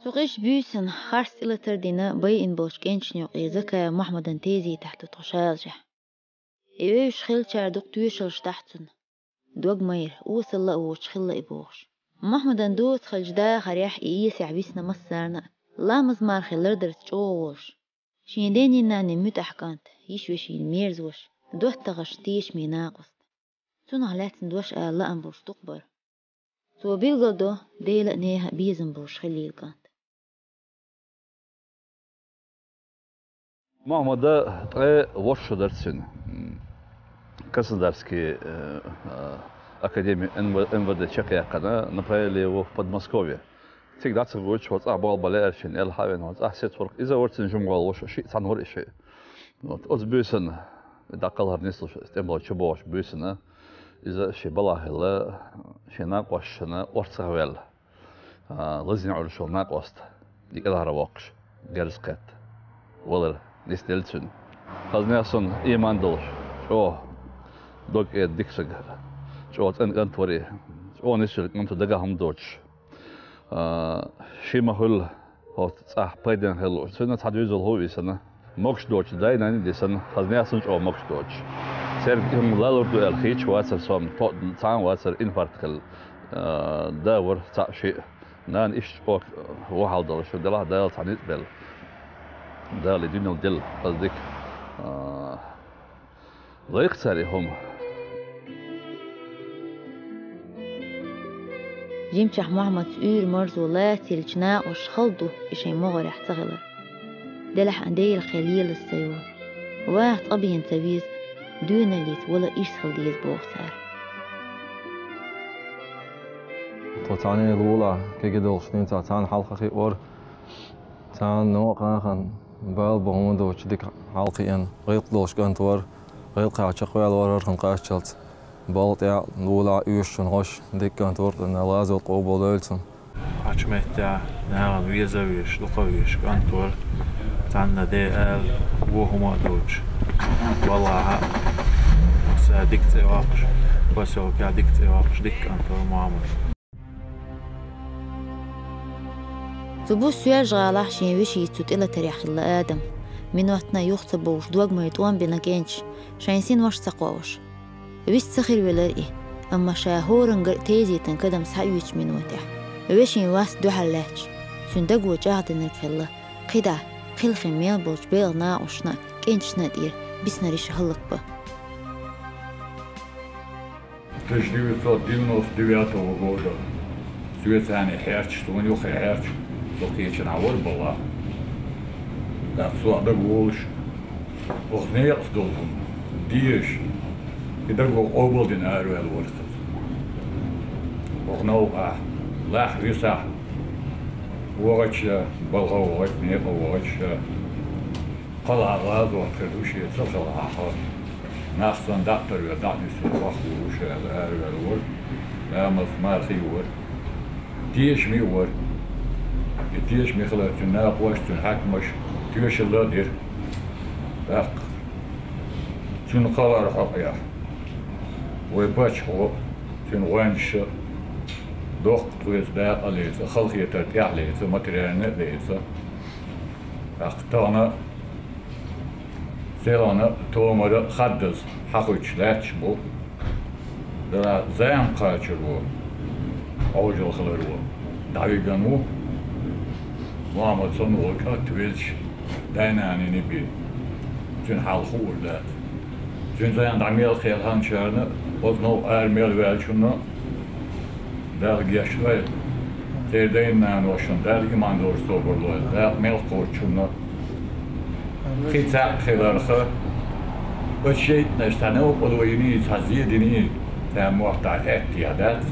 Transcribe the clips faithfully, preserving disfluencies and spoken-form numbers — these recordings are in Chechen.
Цу къиза буьйсанна харц тӀелатар дина байина болчу кӀентан юкъе Закаев Мухьаммадан тезетахь ду тхо шалашехь. И вевзаш хиллачара дукха тоьшаллаш дахь цунна. Дог ма йира, осалла а воцуш хилла и бохуш. Мухьаммадан доца хиллачу дахарехь и эсехь висна массарна а, ламаз-мархи лардарца чӀогӀа волуш. Шен денний-нанний муьтӀахь кӀант, йиш-вешина мерзош, доттагӀашна тешаме накъост. Цунах лаьцна дош ала лаам болуш дукха бара. Цо билгалдо, Дела а, нехан а безам болуш хиллийла кӀант. Мухьаммада ткъе ворхӀ шо дара цуьнан. Краснодарский, э, э, академию Н В, Н В Д чекхъяьккхина, направили его в Подмосковье. Цига дӀа ца гойтуш, хьо цӀахь болх бан лаьара шена, аьлла, хьа а веана, хьо цӀахь сецна вара, иза вара цуьнан жимма гӀолла, шиъ, цхьаьна вара и шиъ. Вот, оцу буьйсанна, дӀакхалхар нислуш, тӀемало чубогӀучу буьйсанна, иза шен балахь хилла, шен накъосташна орцахваьлла, а, лазийна Ӏуьллуш йолу накъост, и кӀелхьарвоккхуш, герз кхетта валар нисделла цуьнан. Хазна а, сонта а иман долуш, чӀогӀа дог-эца дика стаг, чӀогӀа цӀена кӀант вара и, чӀогӀа нисвелла кӀант ву, дагахь хӀума доцуш. А, ши ма-хуьллу, хӀокху цӀахь пайденна хила лууш. Цуьнан цхьа доьзал хӀу а висина, могуш доцу дай-наний а дисина, хазна а, сонта а чӀогӀа могуш доцуш. Цаьрга и хӀума лалур ду аьлла хеташ вацара со, то-, цхьа а вацара, инфаркт хилла. А, да вара цхьаъ-шиъ. Нана иштта чӀогӀа вон хьалдолуш ю, делахь а Дала цхьа ницкъ белла. Дала и дуьненал делла, хаза дика. А, Лайкха цара и хӀума. Жимчохь Мухьаммадца уьйр-марзо лаца йиллачу накъосташа хала ду и шайн могӀарехь ца хилар. Делахь а Делан кхел лелаза ца йолу. Ваха цкъа бен ца веза, доьналлица вала ирс хила деза боху цара. Тхо цхьаьна лулахь кегий долуш динца цхьаьна хьалха хиъора. Царна новкъа хан бала боху хӀума доцуш дика хьалакхиъна, гӀиллакх долуш кӀант вара, гӀиллакхехь чекхваьлла вара хӀара хан къасталц. Балха тӀехь а, лулахь а оьшучунна гӀош дика кӀант вара, Дала гӀазот къобалдойла цуьнан. Кхечу меттехь нахана веза а везаш, дукха а везаш кӀант вара, цхьанна де ала, вон хӀума а доцуш. Валлахьа, аса дика цӀе воккхуш, посёлкехь дика цӀе воккхуш, дика кӀант вара Мухьаммад. Цу буса Соьлжа-ГӀалахь шен вешица цу тӀелатарехь хилла адам. Минотна юха ца бовлуш дог-майра тӀом бина кӀенташ, шайн синош ца кхоош. Вист ца хир велара и, амма ша хӀоранга а тезетан кадам схьаоьцучу минотехь, вешин вас дуьхьал лаьтташ, цуьнан даго чӀагӀдинарг хилла, кхидӀа, кхелхина мел болчу белхан накъосташна а, кӀенташна а тӀера биснарш хӀаллакбан. Тысяча девятьсот девяносто девятого года соьца цхьаьна хьерчаш, суна юххе хьерча, со кхечанхьа вара балахь. ТӀаккха со дагаволуш, оха некъаца долу хӀума дезаш, и даго къобалдина араваьлла вара хаза. Оха новкъахь, лахь висахь, вогӀуча, балха вогӀуча, некъа вогӀуча, кхалхьа гӀазот хир ду шен ца хилахь а. Нах санна дӀа а тарвелла, дӀа а нисвелла ваха ву ша аьлла, араваьлла вара. Ламаз-мархи вара. Тешаме вара. И тешаме хилар цуьнан накъосташа, цуьнан хьаькамаша тоьшалла а дира. ТӀаккха цуьнан кхалхар хьокъехь вайн паччахьо, цуьнан гӀоьнчаша доккха тхоьца дакъа а леца, халахетар тӀехь а леца, материально а леца. ТӀаккха тахана селхана томара хаддаза хьахуьттуш лаьтташ бу. Дала зама кхачаро, Ӏожалла хиларо дӀавигна ву. Мухьаммад санна волу кӀант велча, дай-наний бен, цуьнан хьал хуур дац. Цуьнан зама дӀа мел кхелхинчарна, оцу новкъа ара мел ваьллачунна, Дала гечдойла. Церан дай-наношна Дала иман долуш собар лойла. Дакъа мел кхоччунна. Кхин цхьаъ хиларха, оцу шайтӀанаша цхьа новкъарло йиний, цхьа зе диний, царна моттахь аьттехьа дац.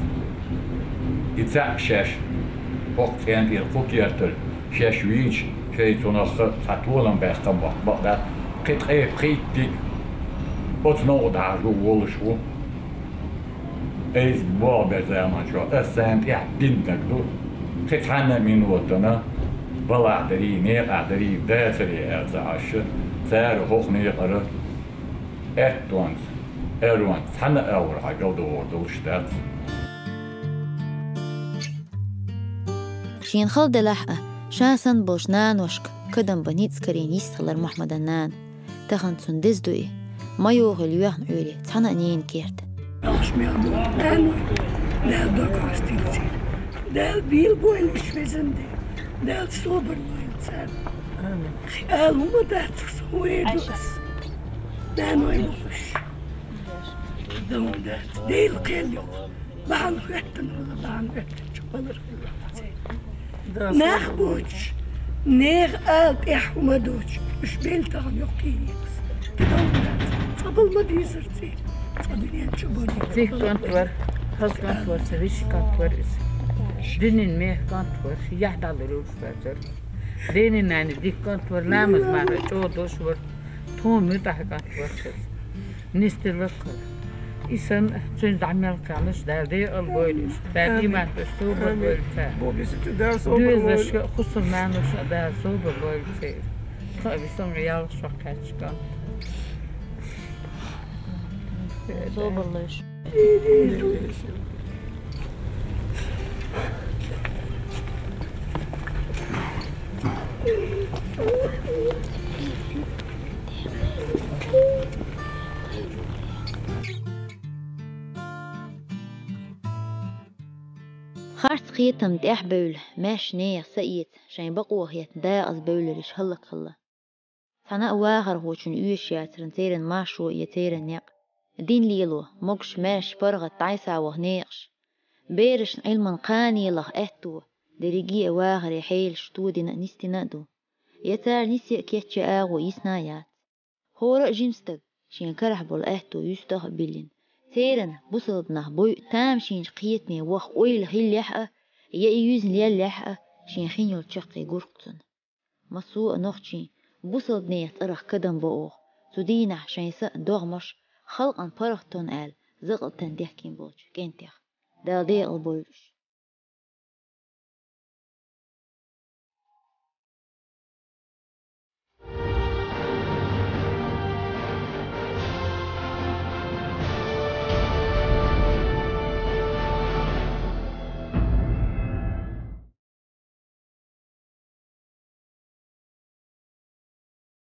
И цхьаъ шаьш, хӀокху цӀен тӀера кху кертара шаьш вийча, шайн цунах цхьа толам баьккхина мотт бакъ дац. Кхин ткъе пхийттиг оцу новкъа дӀахьажо волуш ву. Айса болх бер заманчохь ас царна тӀехь диннарг ду. Кхин цхьанна а минотана балахь дарий, некъахь дарий дацаре аьлла ца Ӏаш, цара хӀокху некъара аьттонца, аьронца цхьана а агӀор хьан галдогӀур долуш дац. Шена хала делахь а, Ша санна болчу наношка кадам бан ницкъ карийна йист хилар Мухьаммадан нана. Тахана цунна деза ду и, ма йохийла йоьхна Ӏуьйре цхьана а ненан керта. Ахьаш мел бу нанойла, Дала дог хьостийла церан. Дала бийла бойла уьш везан де. Дала собар лойла царна. Амин. Ала хӀума дац аса, хӀун эр ду аса. Нанойла уьш. Дан дац. Дела кхел юкъа. Бахьана хӀоьттина хила, бахьана хӀоьттинчу балар хила церан. Нах боцуш, нехан ала тӀехь хӀума доцуш, уьш белла тахана йоккхий йиц. Кхидолу дац, цкъа бала ма дезара церан. Цкъа дуьнен чу бала. Дика кӀант вара, хаза кӀант вара, сан вешин кӀант вара иза. Дуьненан меха кӀант вара, яхь дӀалур йолуш вацара. Дена-нана дика кӀант вара, ламаз-марха чӀогӀа долуш вара, тхуна муьтӀахь кӀант вара хаза. Нисделла кхара. И санна, цуьнан дӀа мел кхаьнаш, Дала декъала бойла уьш. Дала иман тӀе собар бойла царна. Бобисичу Дала собар бойла. Доьзалшка а, хӀусамнаношна а Дала собар бойла церан. Тхан а висан ялх шо кхаьчча кӀант. Собар лойла уьш. Харц кхетам тӀехь а бевлла, маьрша нехан са эца, шайн бакъо хетта декъаза бевлларш хӀаллакьхилла. Цхьана а вахархочун оьшуш яцаран церан маршо я церан некъ. Дин лело, могуш-маьрша паргӀат дӀасса ваха некъаш. Берашна Ӏилман кханенах аьтто, дерриге а вахаре хьелаш тодина а, нисдина а ду. Я цара нисъян кечъян агӀо йисна а яц. ХӀора а жима стаг, шен карахь болу аьтто юьстах а биллина, церан, бусалба нах, бойу тамашийначу кхетаме ваха ойла хиллехь а, я и юьзна леллехь а, шен хин йолу чаккхе гурх цунна. Массо а нохчийн, бусалба нехан цӀарах кадам бо оха, цу дийнахь шайн са а, догӀмаш а, халкъан паргӀат тон аьлла, закъалтан дехкина болчу кӀентех. Дала декъала бойла уьш.